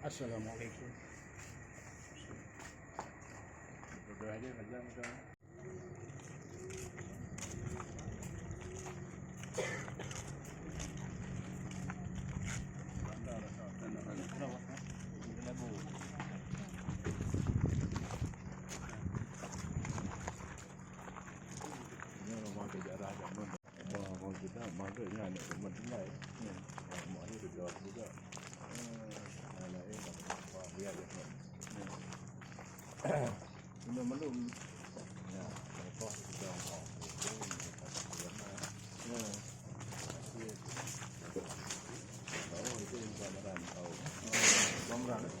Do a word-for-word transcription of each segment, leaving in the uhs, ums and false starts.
Assalamualaikum. Bah, bah, kita maghrib ni aneuk teman tinggai. Hmm. Ah, mak dia kerja juga. Hmm. Anak lain, bah, biar dia. Hmm. Ini belum. Ya, lepas kita, oh, itu, ini kata dia, ya. Baru itu yang gambaran tahu. Gambaran.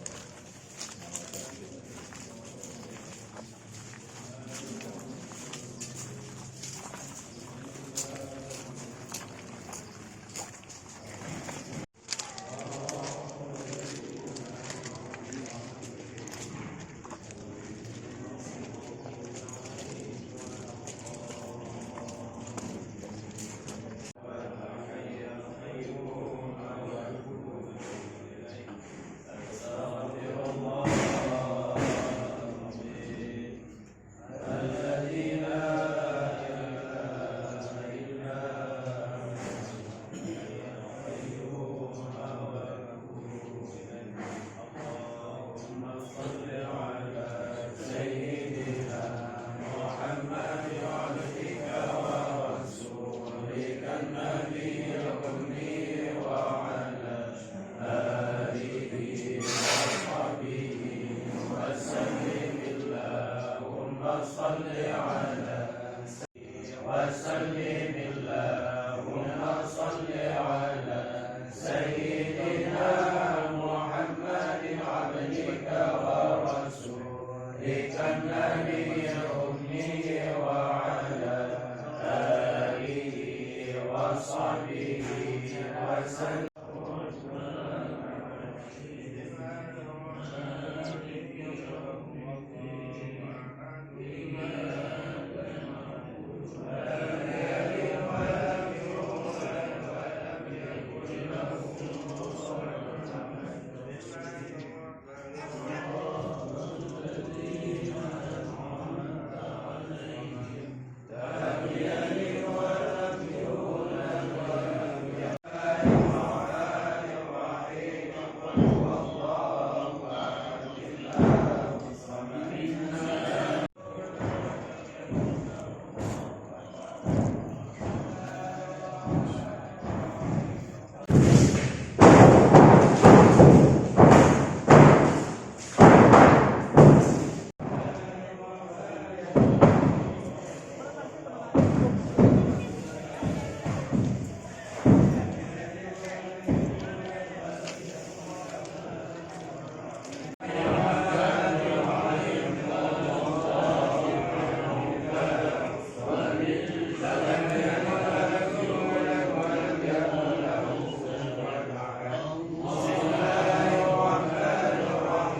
اللهم صل على سيدنا محمد عبدك ورسولك النبي الأمي وعلى آله وصحبه وسلم. اللهم صل على وسلم. اللهم صل على سيدنا محمد عبدك ورسولك النبي الأمي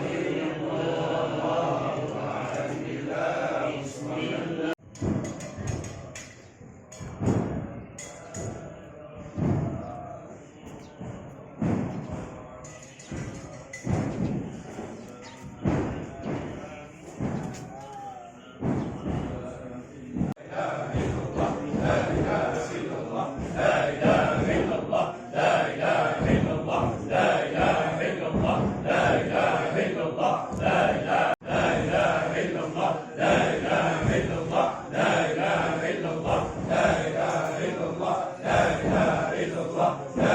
وعلى آله وصحبه وسلم.